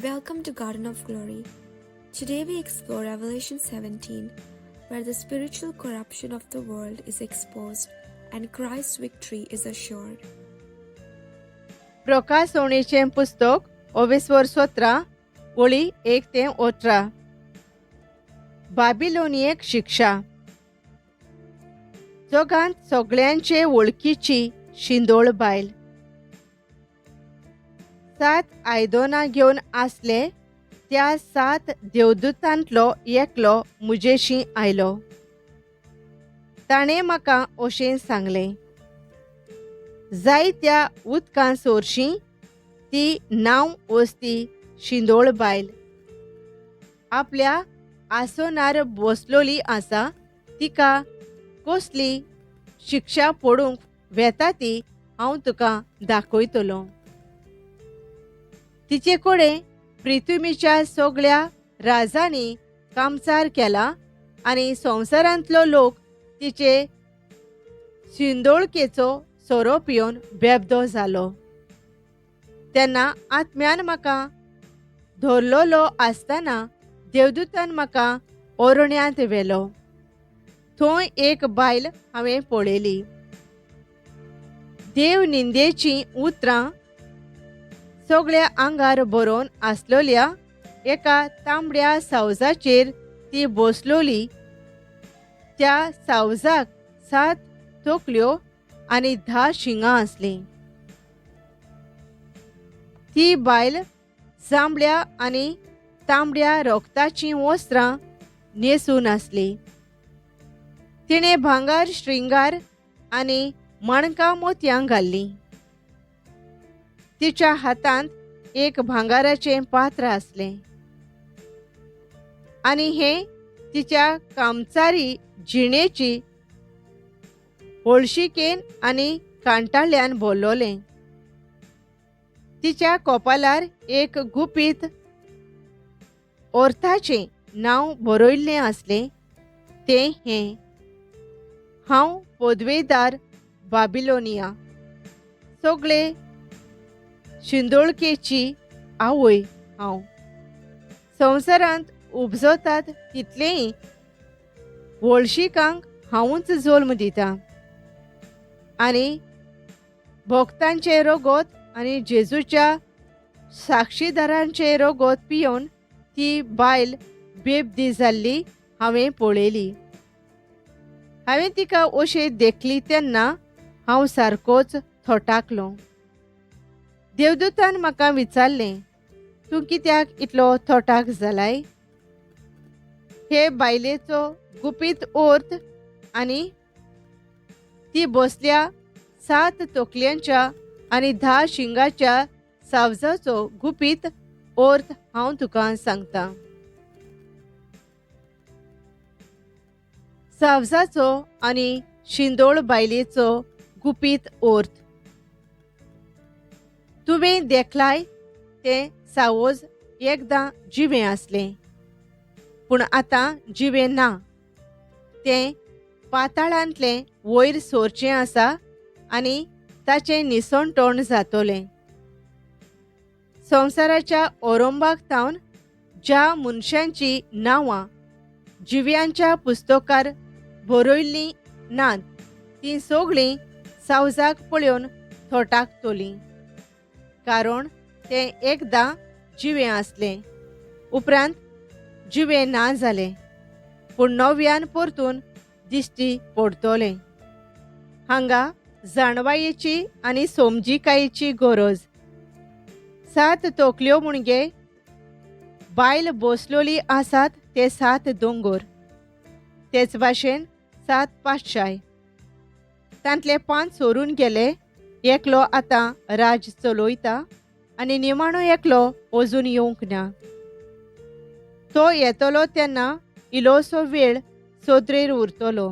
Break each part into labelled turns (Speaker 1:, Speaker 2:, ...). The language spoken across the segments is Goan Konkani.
Speaker 1: Welcome to Garden of Glory. Today we explore Revelation 17, where the spiritual corruption of the world is exposed and Christ's victory is assured.
Speaker 2: प्रकाशवणीचें पुस्तक ओवेस्वर 17 ओळी 1 ते 18. बाबिलोनियेक शिक्षा. जगांत सगळ्यांचे वळखीची शिंदोळ बायल 7 आयदनां घेवन आसले त्या 7 देवदूतांतलो एकलो मुजेशी आयलो. ताणें म्हाका अशें सांगलें, जायत्या उदकां सोरशी ती नांव वस्ती शिंदोळ बायल आपल्या आसनार बसलोली आसा, तिका कसली शिक्षा पडूंक वेता ती हांव तुका दाखयतलो. तिचे कडेन पृथ्वीच्या सगळ्या राजांनी कामचार केला आनी संवसारांतलो लोक तिचे शिंदोळकेचो सोरो पिवन बेबदो जालो. तेन्ना आत्म्यान म्हाका धरलोलो आसतना देवदूतान म्हाका ओरण्यांत व्हेलो. थंय एक बायल हांवें पळयली. देव निंदेचीं उतरां सगळ्या आंगार बरोवन आसलोल्या एका तांबड्या सावजाचेर ती बसलोली. त्या सावजाक 7 तकल्यो आनी 10 शिंगां आसलीं. ती बायल जांबळ्या आनी तांबड्या रोगताचीं वस्त्रां न्हेसून आसली. तिणें भांगर श्रृंगार आनी माणकां मोतयां घाल्लीं. तिच्या हातांत एक भांगाराचें पात्र आसलें आनी हें तिच्या कामचारी जिणेची हळशिकेन आनी कांटाळ्यान भरलोलें. तिच्या कपालार एक गुपीत अर्थाचें नांव बरयल्लें आसलें, तें हें, हांव पदवेदार बाबिलोनिया, सगळे शिंदोळकेची आवय हांव. संवसारांत उपजतात तितलेंय वळशिकांक हांवूच जल्म दिता आनी भक्तांचें रगत आनी जेजूच्या साक्षीदारांचें रगत पिवन ती बायल बेबदी जाल्ली हांवें पळयली. हांवें तिका अशें देखली तेन्ना हांव सारकोच थोटाकलो. देवदूतान म्हाका विचारलें, तूं कित्याक इतलो थोटाक जालाय? हे बायलेचो गुपीत अर्थ आनी ती बसल्या 7 तकल्यांच्या आनी 10 शिंगाच्या सावजाचो गुपीत अर्थ हांव तुका सांगता. सावजाचो आनी शिंदोळ बायलेचो गुपीत अर्थ. तुवें देखलाय तें सावज एकदां जिवें आसलें, पूण आतां जिवें ना. तें पाताळांतलें वयर सोरचें आसा आनी ताचें निसणटण जातलें. संवसाराच्या ओरंबाक तावन ज्या मनशांची नांवां जिव्यांच्या पुस्तकार बरयल्लीं नात तीं सगळीं सावजाक पळोवन थोटाकतलीं, कारण तें एकदां जिवें आसलें, उपरांत जिवें ना जालें, पूण नव्यान परतून दिश्टी पडटलें. हांगा जाणवायेची आनी समजिकायेची गरज. 7 तकल्यो म्हणजे बायल बसलोली आसात ते 7 दोंगर, तेच भाशेन 7 पातशाय. तांतले 5 सोरून गेले, एकलो आतां राज चलयता आनी निमाणो एकलो अजून येवंक ना. तो येतलो तेन्ना इल्लोसो वेळ सोदरेर उरतलो.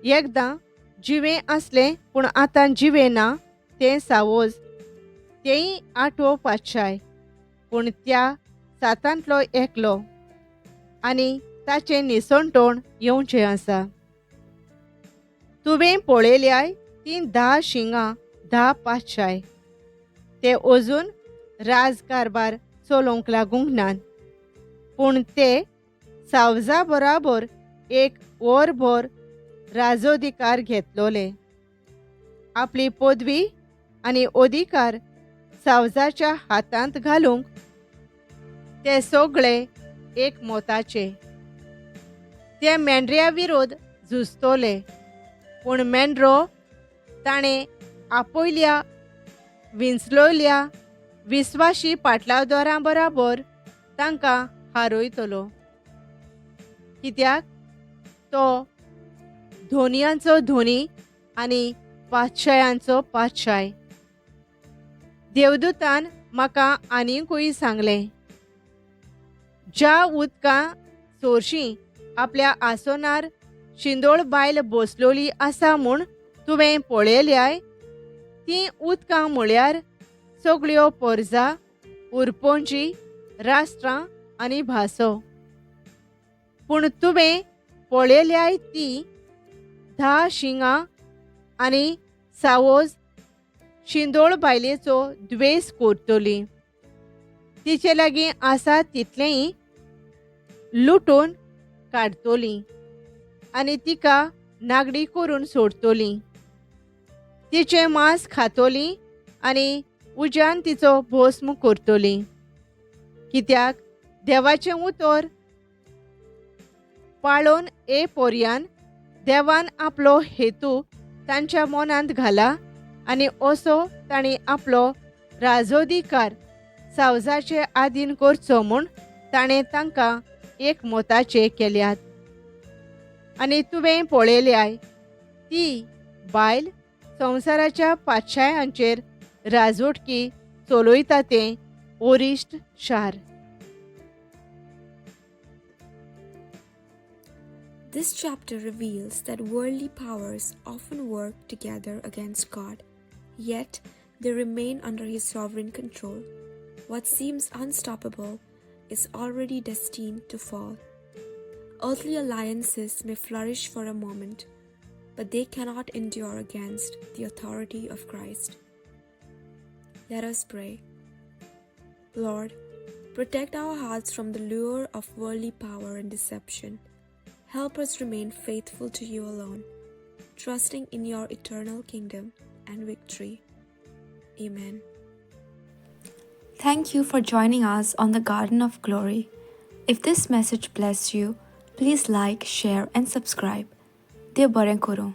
Speaker 2: एकदां जिवें आसलें पूण आतां जिवें ना तें सावज, तेंय 8वो पातशाय, पूण त्या 7तांतलो एकलो आनी ताचें निसणटण येवचें आसा. तुवें पळयल्याय तीं 10 शिंगां 10 पातशाय, ते अजून राजकारभार चलोवंक लागूंक नात, पूण ते सावजा बराबर एक वरभर राजोधिकार घेतलोले. आपली पदवी आनी अधिकार सावजाच्या हातांत घालूंक ते सगळे एक मताचे. ते मेंढऱ्या विरोध झुजतले, पूण मेंढरो ताणें आपयल्या विंचलोल्या विस्वाशी पाटलावदारां बराबर तांकां हारयतलो, कित्याक तो धोनियांचो धोनी आनी पातशायांचो पातशाय. देवदूतान म्हाका आनीकूय सांगलें, ज्या उदकां सोरशीं आपल्या आसनार शिंदोळ बायल बसलोली आसा म्हूण तुवें पळयल्याय, तीं उदकां म्हळ्यार सगळ्यो परजा, उरपोंजी, राष्ट्रां आनी भासो. पूण तुवें पळयल्याय ती 10 शिंगां आनी सावज शिंदोळ बायलेचो द्वेस करतली. तिचे लागीं आसा तितलेंय लुटून काडटली आनी तिका नागडी करून सोडटली. तिचें मांस खातली आनी उज्यान तिचो भस्म करतली. कित्याक देवाचें उतर पाळोवन ए पोरयान देवान आपलो हेतू तांच्या मनांत घाला आनी असो तांणी आपलो राजोधिकार सावजाचे आदीन करचो म्हूण ताणें तांकां एक मताचे केल्यात. आनी तुवें पळयल्याय ती बायल संवसाराच्या पातशायांचेर राजवटकी चलयता तें ओरिश्ट शार.
Speaker 1: This chapter reveals that worldly powers often work together against God, yet they remain under His sovereign control. What seems unstoppable is already destined to fall. Earthly alliances may flourish for a moment, but they cannot endure against the authority of Christ. Let us pray. Lord, protect our hearts from the lure of worldly power and deception. Help us remain faithful to you alone, trusting in your eternal kingdom and victory. Amen. Thank you for joining us on the Garden of Glory. If this message blessed you, please like, share and subscribe. Dev बरें करूं.